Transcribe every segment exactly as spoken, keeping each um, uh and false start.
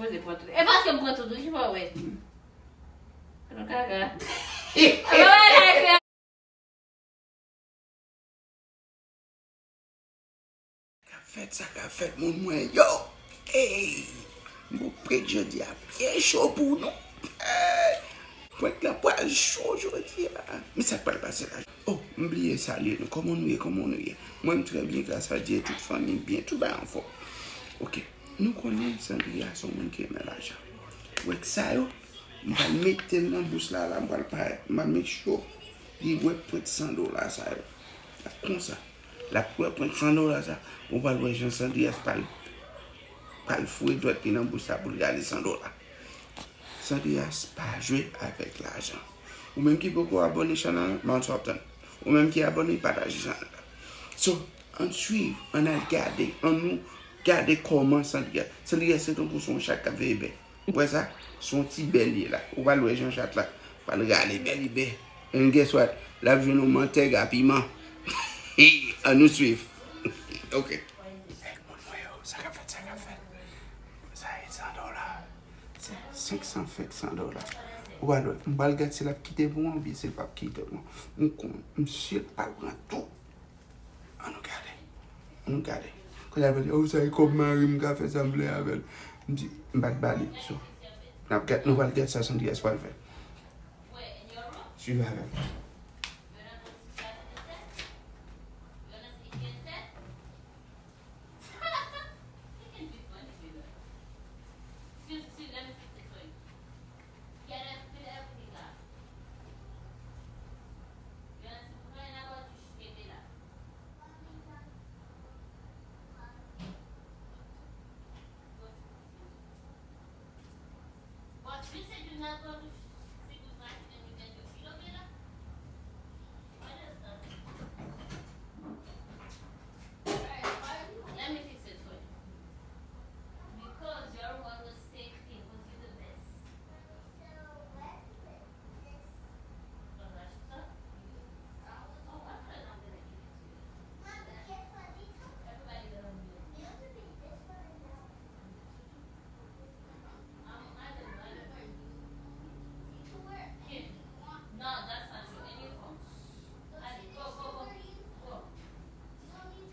Poze pran tout. E paske m pran tout, wi, ki fè w wè. Nan kaka. Apa wè la ekri. K ap fèt, sa k ap fèt, moun mwen yo. Ey! M gon prank jodi a byen cho pou nou. Ey! Prank la pral cho jodi a. Men sa k pral pase la. Oh, m bliye salye nou. Kòman nou ye? Kòman nou ye? Mwen, m trè byen, gras a Dye, tout fanmi m byen, tout bagay anfòm. Oke. Nou konnen Sandria se yon moun ki renmen lajan. Wè sa yo, m pral mete l nan bous la, la, m pral pa, m pral make sure li wè pwent san dola sa yo. L ap konsa. L ap wè pwent san dola sa. Ou pral wè jan Sandrias pral, pral foure dwèt li nan bous la pou l gade san dola. Sandrias pa jwe avèk lajan. Ou menm ki poko abòne chanèl la, m a wè sa w ap tann. Ou menm ki abòne, pataje chanèl la. So, ann swiv, ann al gade, ann nou gade kòman Sandrias. Sandrias se tankou se yon chat k ap veye bè. Ou wè sa? Se yon ti bè li ye la. Ou pral wè jan chat la pral rale bè li bè. And guess what? L ap jwenn yon mantèg a piman. Ann nou swiv. Ok. Hey, moun mwen yo, sa k ap fèt, sa k ap fèt? Sa e san dola. Se senk san fèk san dola. Ou pral wè. M pral gad si l ap kite pou mwen oubyen si l p ap kite pou mwen. M konn, m si l pral pran tou. Ann nou gade. Ann nou gade. Kounye a, l ap di, "Oh, sa e kòb mari m, m ka fè sa m vle avè l." M di, "M pa t ba li." So, n ap gad, nou pral gad sa Sandrias pral fè. Swiv avè m.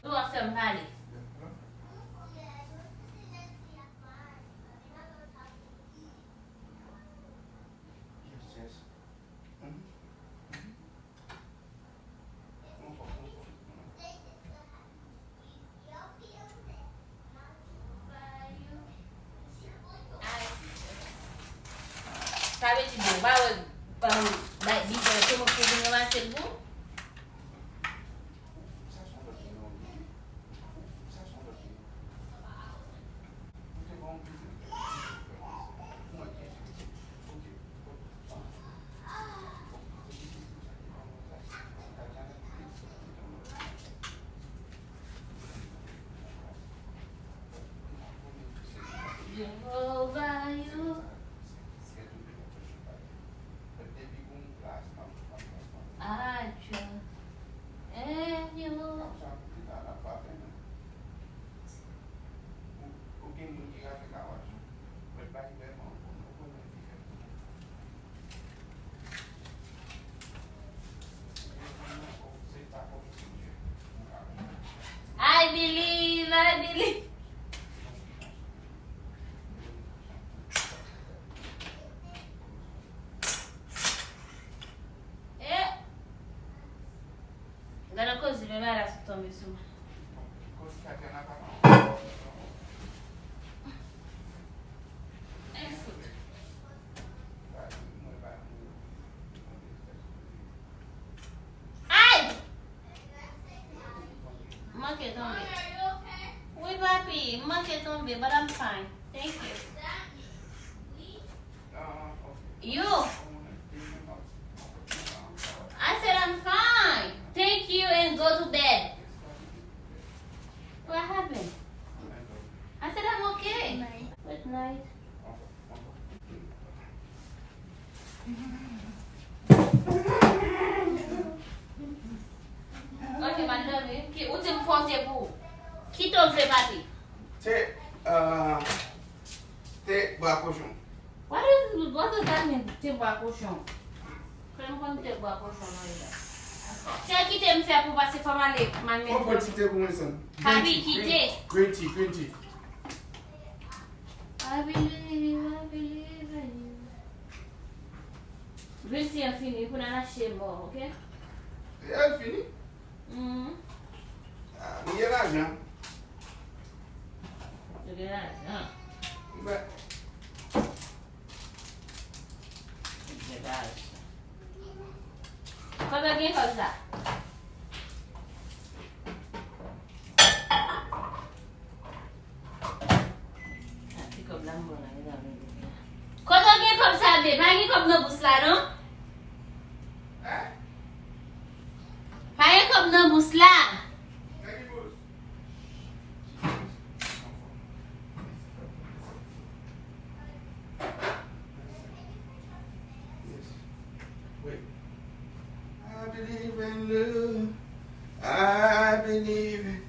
Nou ap fè m pale. Sa vle di bon, ou pa wè, um, bay, bizwen, se mwen ki vin ranmase l pou ou? Jehovah, you. Acha. Eh, yo. I believe, I believe. Eh! Gade koze, men bagay la sot tonbe sou mwen. Ay! M manke tonbe. Wi, papi, m manke tonbe, but I'm fine. Thank you. You. I said I'm fine. Thank you and go to bed. What happened? I said I'm okay. Good night. Ok, madanm, ki, ou di m fè yon te pou ou. Ki te w vle, papi? Se, euh, Te bwa kochon. What is, what does that mean, te bwa kochon? Fè m konn te bwa kochon nan la. Tè kite m fè pou pase fò m ale man. Pran pwen ti te pou mwen san. Papi, kite. Green tea, green tea. I believe, I believe in you. Green tea an fini, pou n al achte mò, ok? E al fini? Mhm. Ah, nou gen lajan. Nou gen lajan. Mwen. Kòb yo gen kòb sa. Kote w gen kòb sa, be? Pa gen kòb nan bous la, non? Pa gen kòb nan bous la. I believe in love. I believe in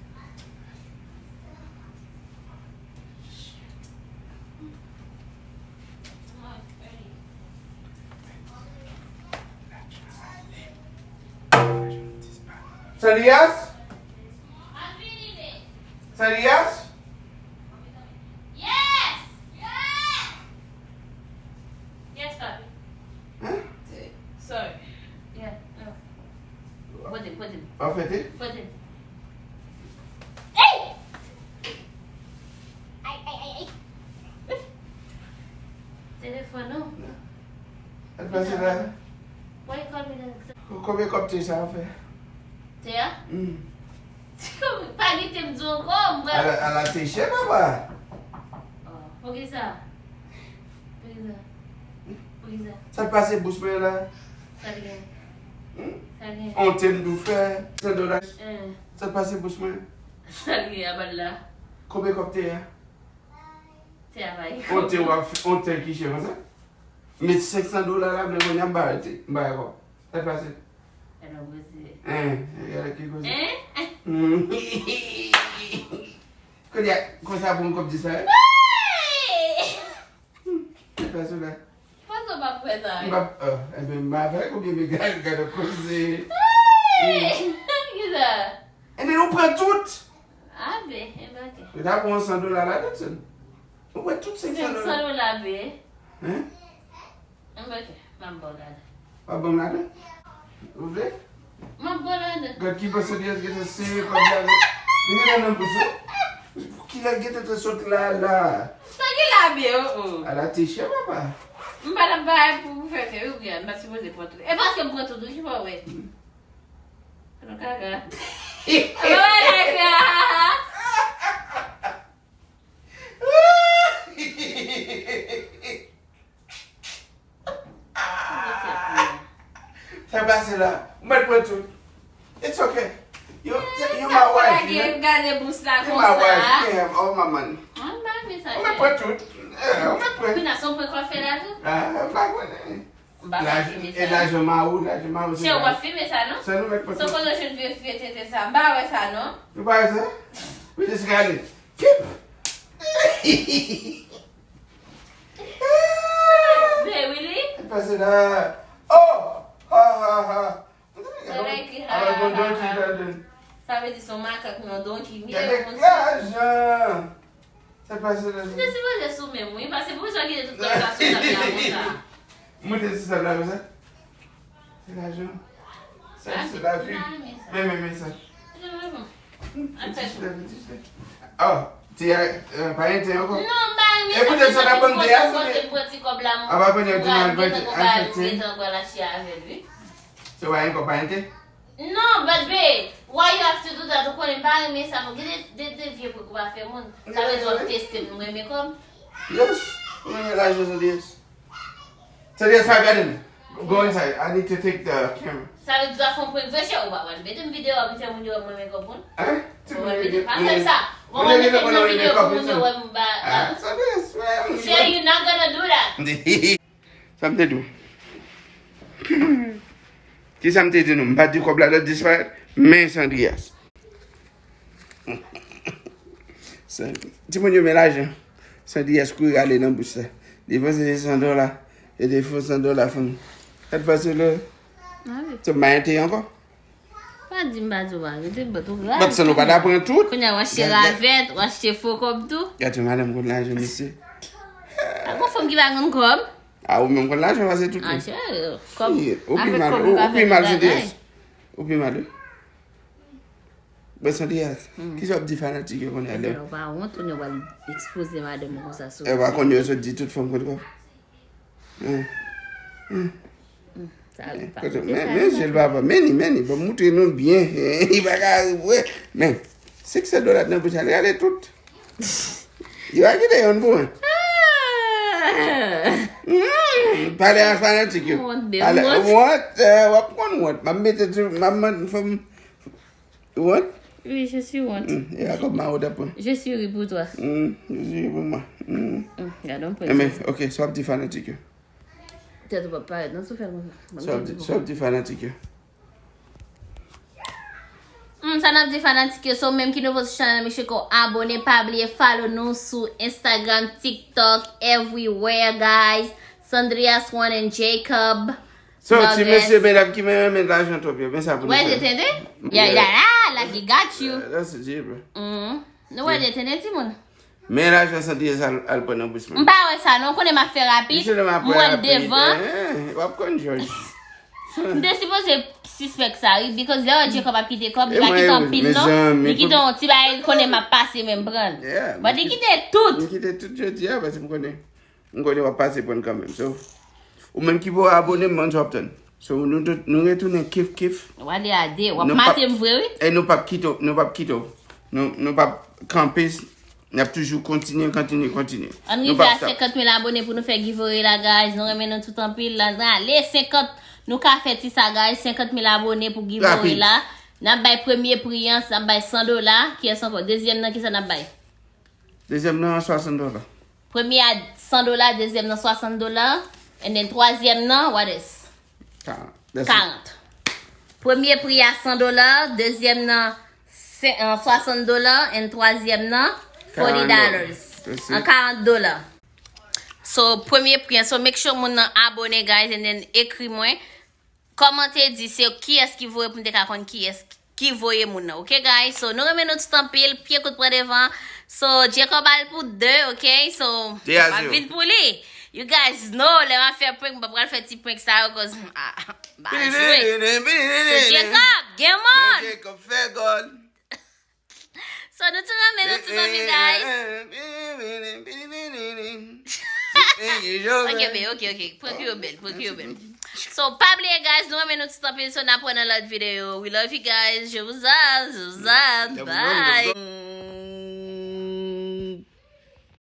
Sandrias? Sandrias? Yes! Yes! Yes, papi. Hein? Sorry. Yeah, no. Pote, pote. Pa fete? Pote. Hey! Ay, ay, ay, ay. Telefòn, non? Al pase la. Why you call me that? Ko-, konbyen kòb te sa a fè? Te a? Hmm. Pa gen te m di w ankò, m pral. Ala, ala te chè, papa. Oh, poukisa? Poukisa? Poukisa? Sa k pase bous mwen la? Sa l gen? Hmm? Sa l gen? On te m dou fè, san dola. Eh. Sa k pase bous mwen? Sa l gen, apa l la? Konbyen kòb te a? Te a pa gen kòb. On te w ap, on te ki chè konsa? Met senk san dola la, men kounye a m ba yo te, m ba yo kòb. Sa k pase? Gade yon koze. Hein, gade ki koze. Hein? Hmm. Kounye a, konsa pou yon kòb disparèt? Hey! Hmm. Sa k pase la? Panse w p ap fè sa, wi. M p ap, ah, enben, m avèg oubyen m egare, gade yon koze. Hey! Kisa? Enben, nou pran tout. A, be, enben, ok. Yo ta pran san dola ladan, sèl. Ou wè tout senk san dola. Senk san dola, be. Hein? Enben, ok, m ap ba w ladan. W ap ban m ladan? Ou vle? M ap ba w ladan. Gad ki bon Sandrias gentan sere kòb la. Li gentan nan bous, wi. Pou kilè l gentan te sot la, la? Sa ki la, be, oh, oh. Ala te chè, papa. M pa t ap bay pou, pou fè fè, wi, wi, m pa t sipoze pran tout. E paske m pran tout, wi, ki fè w wè. Pran kaka. Pran kaka. Sa pase la. Ou mèt pran tout. It's okay. You, you my wife, you know? Gade bous la konsa. You my wife. You can have all my money. Ou mèt pran tout. Yeah, ou mèt pran. Wi, nan son pwen kòfè la tou. Ah, m pa konnen. M pa ka filme sa. E lajan mari w, lajan mari w se. Chè, w ap filme sa, non? Sa nou mèt pran. Son kote w jwenn vye, vye tenten sa? M pa wè sa, non. Nou pa wè sa? Wi, jis gade. Pip! Ben, really? Pase la. Oh! Ha, ha, ha. Sa vle di se yon makak, yon donki. Gade lajan. Sa pase la. Ou te sipoze sou men m, wi, paske poukisa w kite tout kòb sa sou tab la konsa? Moute sou tab la konsa. Se lajan. Sa se lavi. Men, men, men sa. Ti chita, ti chita. Oh, ti a, euh, pa gen te ankò. Non, m pa renmen sa. E poutèt sa n ap ban m te a, se ke m pran ti kòb la, m pral gentan gon bagay, m gentan pral achte avè l, wi. Se pa gen kòb, pa gen te? Non, but babe, why you have to do that? Ou konnen m pa renmen sa, non. Gen de, de, de vye prank ou pa fè moun. Sa vle di w ap teste m, m renmen kòb. Yes, ou renmen lajan, Sandrias. Sandrias, pa gade m. Go inside. I need to take the camera. Sa vle di w ap fè yon prank vre, chè, ou pa pral mete m videyo, ap fè moun yo wè m renmen kòb moun. Hein? Ou pa mete, pa fè m sa. Ou pa mete m videyo pou moun yo wè m ba. Sandrias, chè, you not gonna do that. Sa m te di w? Kisa m te di nou? M pa di kòb la t ap disparèt, men Sandrias. Timoun yo men lajan. San diyès kouri rale nan bous la. Li panse se san dola. E te fo san dola fanm. Sa t pase lè? Se mayen te ankò? Pa di m pa di w pa rete, but ou rale. But san nou pa ta pran tout. Kounye a w achte ravèt, w achte fo kòb tou. Gade madanm konn lajan mesye. Pa gon fanm ki pa konn kòb. A ou menm konn lajan pase tout moun. Ou pi mal, ou pi mal San diyès. Ou pi mal wi. But San diyès. Kisa w ap di fanatik yo kounye a lè? Ou pa wont ou pa al ekspoze madanm ou konsa sou. E pa konn yo sot di tout fanm konn kòb. Men je l papa, men li, men li, ban m moutre nou byen. Li pa ka wè. Men, senk san dola nan bouch li ale tout. Yo a kite yon pou mwen. Pale a fanatik yo. Wont, w ap konn wont. M ap mete tou, m ap mande fò m. Ou wont? Oui, je suis honte. E a kòb ma ou t ap pran. Je suis ri pour toi. Je suis ri pour moi. Gade yon pwen. Enben, ok, sa w ap di fanatik yo? Tèt ou p ap parèt nan sou fè l konsa. Sa w ap di fanatik yo? Hmm, sa n ap di fanatik yo, so menm ki nouvo sou chanèl, make sure ke w abone, pa bliye follow nou sou Instagram, TikTok, everywhere, guys. Sandrias One and Jacob. So, ti mesye medam ki men renmen lajan twòp yo, men sa pou nou fè. Wè, je tende? Ya, ya, la, la, he got you. That's it, bro. Nou wè, je tende, timoun. Men lajan Sandrias al, al pran nan bous mwen. M pa wè sa, non, konnen m ap fè rapid. M wè l devan. W ap konn, Jòj. M te sipoze sispèk sa, wi, because lè w wè Jacob ap kite kòb, li pa kite anpil, non. Li kite yon ti bagay, li konnen m ap pase, men m pran l. But li kite tout. M kite tout jodi a, paske m konnen. M konnen w ap pase pran kanmenm. So, ou menm ki poko abone, m ban w sa w ap tann. So, nou tout, nou retounen kif kif. W ale a de, w ap mate m vre wi. E nou p ap kite w, nou p ap kite w. Nou, nou p ap kanpe, n ap toujou kontinye, kontinye, kontinye. Ann rive a senkant mil abone pou nou fè giveaway la, guys. Nou renmen nou tout anpil. Ann ale senkant, nou ka fè ti sa, guys. Senkant mil abone pou giveaway la. N ap bay premye pri an, n ap bay san dola. Kiyès ankò? Dezyèm nan, kisa n ap bay? Dezyèm nan, swasant dola. Premye a san dola, dezyèm nan swasant dola, and then twazyèm nan, what is? Karant. Premye pri a san dola, dezyèm nan swasant dola, and twazyèm nan forty dollars. An karant dola. So, premye pri an, so make sure moun nan abone, guys, and then ekri mwen. Kòmante, di se kiyès ki voye pou m te ka konn kiyès ki voye moun nan, ok guys? So, nou renmen nou tout anpil, pye kout pran devan. So, Jacob al pou de, ok? So, m ap vin pou li. You guys know, lè m ap fè prank, m pa pral fè ti prank sa yo, cause, ah, m pa jwe. So, Jacob, gen moun! Jacob fè gòl. So, nou tou renmen nou tou zanmi, guys. Ok, be, ok, ok. Prank yo bèl, prank yo bèl. So, pa bliye, guys, nou renmen nou tou anpil. So, n ap wè nan lòt videyo. We love you guys. Je vous aime, je vous aime. Bye.